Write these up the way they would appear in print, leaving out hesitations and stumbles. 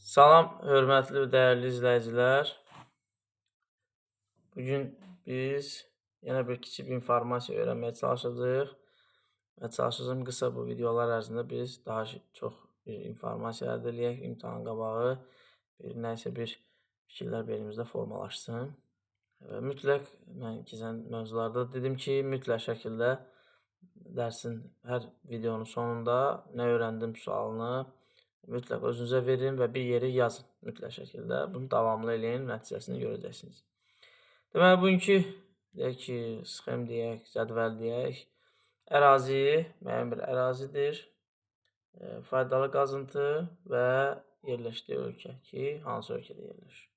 Salam, hörmətli və dəyərli izləyicilər. Bugün biz yenə bir kiçik bir informasiya öyrənməyə çalışacağıq və çalışacağım qısa bu videolar ərzində biz daha çox bir informasiya əldə eləyək, imtahan qabağı bir nəsə bir fikirlər beynimizdə formalaşsın. Və mütləq mən keçən mövzularda dedim ki, mütləq şəkildə dərsin hər videonun sonunda nə öyrəndim sualını mütləq özünüzə verin və bir yerə yazın mütləq şəkildə. Bunu davamlı eləyin, nəticəsini görəcəksiniz. Deməli, bugünkü deyək ki, sxem deyək, cədvəl deyək, ərazi müəyyən bir ərazidir, faydalı qazıntı və yerləşdiyi ölkə ki, hansı ölkədə yerləşir.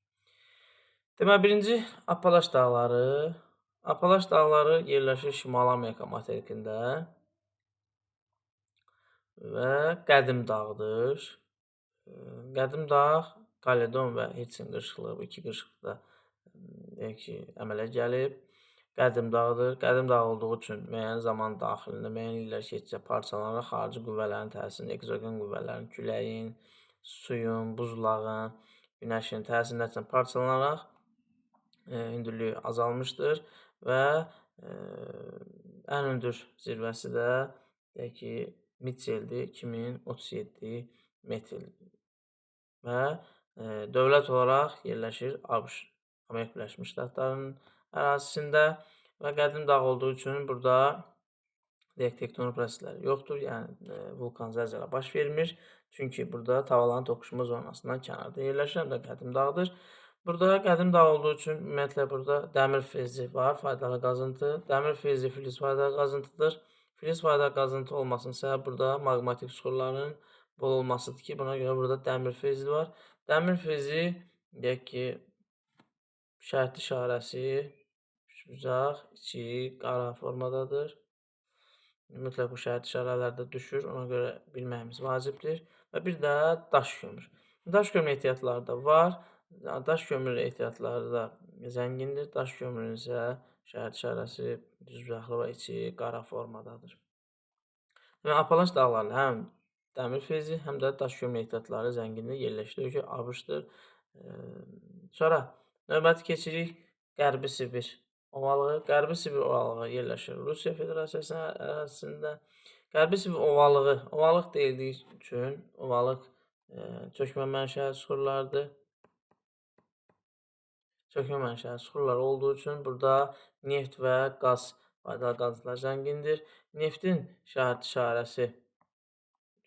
Deməli, birinci Appalaç dağları. Appalaç dağları yerləşir Şimali Amerika materikində və qədim dağdır. Qədim dağ Kaledon və Hertsin qırışıqlığı, bu iki qırışıqlıqda deyək ki, əmələ gəlib. Qədim dağdır. Qədim dağ olduğu üçün müəyyən zaman daxilində, müəyyən illər keçdikcə parçalanaraq xarici qüvvələrin təsirini, ekzogen qüvvələrin, küləyin, suyun, buzlağın, günəşin təsiri nəticəsində parçalanaraq hündürlüyü azalmışdır və ən hündür zirvəsi də deyək ki, Mitchelldir, 2037 metr və dövlət olaraq yerləşir ABŞ, Amerika Birləşmiş Ştatlarının ərazisində və qədim dağ olduğu üçün burada deyək, tektonik proseslər yoxdur, yəni vulkan zəlzələ baş vermir. Çünki burada tavalanın toqquşma zonasından kənarda yerləşir, həm də qədim dağdır. Burada qədim dağ olduğu üçün ümumiyyətlə burada dəmir filizi var, faydalı qazıntı. Dəmir filizi filiz faydalı qazıntıdır. Filiz faydalı qazıntı olmasının səbəbi burada maqmatik suxurların bol olmasıdır ki, buna görə burada dəmir filizi var. Dəmir filizi, deyək ki, şərti işarəsi üçbucaq, içi qara formadadır. Mütləq bu şərt işarələrdə düşür, ona görə bilməyimiz vacibdir. Və bir də daş kömür. Daş kömür ehtiyatları da var. Daş kömür ehtiyatları da zəngindir. Daş kömürün isə şərt işarəsi düzbucaqlı və içi qara formadadır. Deməli, Appalaç dağlarında həm dəmir filizi, həm də daş kömür ehtiyatları zəngindir. Yerləşdiyi ölkə ABŞ-dır. Sonra növbəti keçirik Qərbi Sibir ovalığı. Qərbi Sibir ovalığı yerləşir Rusiya Federasiyası ərazisində. Qərbi Sibir ovalığı, ovalıq deyildiyi üçün ovalıq çökmə mənşəli suxurlardır. Çökmə mənşəli suxurlar olduğu üçün burada neft və qaz faydalı qazıntılar zəngindir. Neftin şərt işarəsi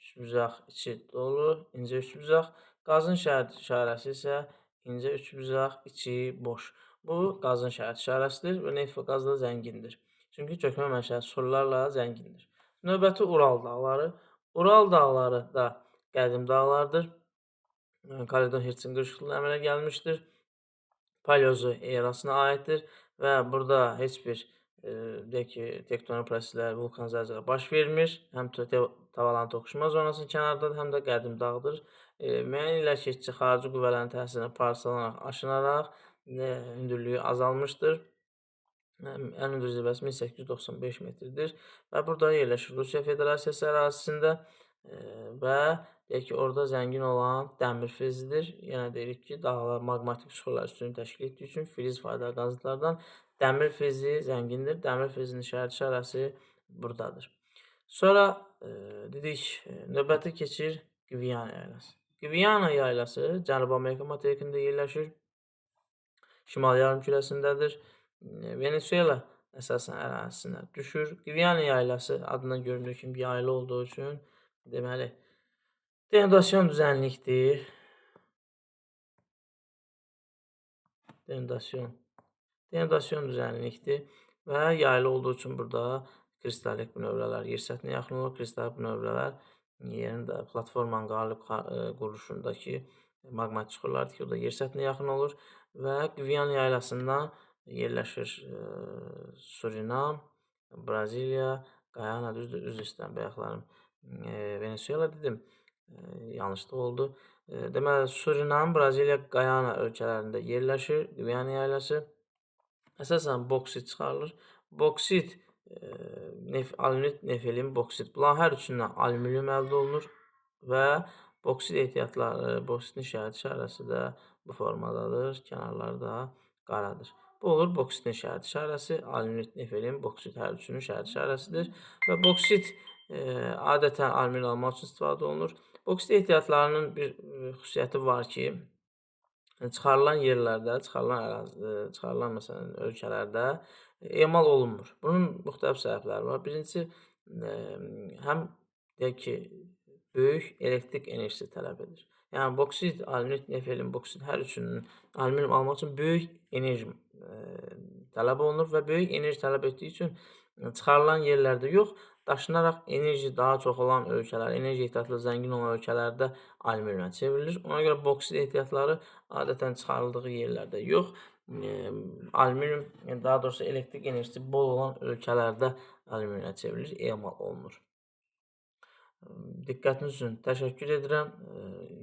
üçbucaq, içi dolu, incə üçbucaq. Qazın şərt işarəsi isə incə üçbucaq, içi boş. Bu qazın şərt işarəsidir və neft və qaz da zəngindir. Çünki çökmə mənşəli suxurlarla zəngindir. Növbəti Ural dağları. Ural dağları da qədim dağlardır. Kaledon Hertsin qırışıqlığına əmələ gəlmişdir. Paleozoy erasına aiddir və burada heç bir deyək ki, tektonik proseslər, vulkan zəlzələ baş vermir. Həm tavalanın toqquşma zonasının kənardadır, həm də qədim dağdır. Müəyyən illər keçdikcə xarici qüvvələrin təsirinə parçalanaraq, aşınaraq hündürlüyü azalmışdır. Ən hündür zirvəsi 1895 metrdir və burada yerləşir Rusiya Federasiyası ərazisində və deyək ki, orada zəngin olan dəmir filizidir. Yenə deyirik ki, dağlar maqmatik suxurlar üstünü təşkil etdiyi üçün filiz faydalı qazıntılardan dəmir filizi zəngindir. Dəmir filizinin şərt işarəsi buradadır. Sonra dedik, növbəti keçir Qviyana yaylası. Qviyana yaylası Cənubi Amerika materikində yerləşir. Şimal yarımkürəsindədir. Venesuela əsasən ərazisinə düşür. Qviyana yaylası adından göründüyü kimi yaylı olduğu üçün deməli, denudasyon düzənlikdir. Denudasyon düzənlikdir və yaylı olduğu üçün burada kristalik bünövrələr yer səthinə yaxın olur. Kristalik bünövrələr yerin də platformanın qalib quruluşundakı maqmatik suxurlardır ki, o da yer səthinə yaxın olur və Qviyana yaylasından yerləşir Surinam, Braziliya, Qayana, düzdür, üzr istəyirəm, bayaqlarım Venesuela dedim, yanlışlıq oldu. Deməli, Surinam, Braziliya, Qayana ölkələrində yerləşir Qviyana yaylası. Əsasən boksit çıxarılır. Boksit, alünit, nefelin, boksit. Bunların hər üçündən alüminium əldə olunur və Boksit ehtiyatları, boksitin şərt işarəsi də bu formadadır, kənarları da qaradır. Bu olur boksitin şərt işarəsi, alüminit, nefelin, boksit hər üçünün şərt işarəsidir. Və boksit adətən alüminium almaq üçün istifadə olunur. Boksit ehtiyatlarının bir xüsusiyyəti var ki, çıxarılan yerlərdə, çıxarılan ərazi, çıxarılan məsələn ölkələrdə emal olunmur. Bunun müxtəlif səbəbləri var. Birincisi, həm deyək ki, böyük elektrik enerjisi tələb edir. Yəni boksit, alüminit, nefelin, boksit hər üçünün alüminium almaq üçün böyük enerji tələb olunur və böyük enerji tələb etdiyi üçün çıxarılan yerlərdə yox, daşınaraq enerji daha çox olan ölkələr, enerji ehtiyatlı zəngin olan ölkələrdə alüminiuma çevrilir. Ona görə boksit ehtiyatları adətən çıxarıldığı yerlərdə yox, alüminium, yəni daha doğrusu elektrik enerjisi bol olan ölkələrdə alüminiuma çevrilir, emal olunur. Diqqətiniz üçün təşəkkür edirəm.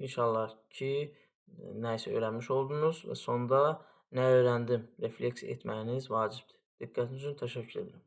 İnşallah ki, nəyisə öyrənmiş oldunuz və sonda nə öyrəndim refleks etməyiniz vacibdir. Diqqətiniz üçün təşəkkür edirəm.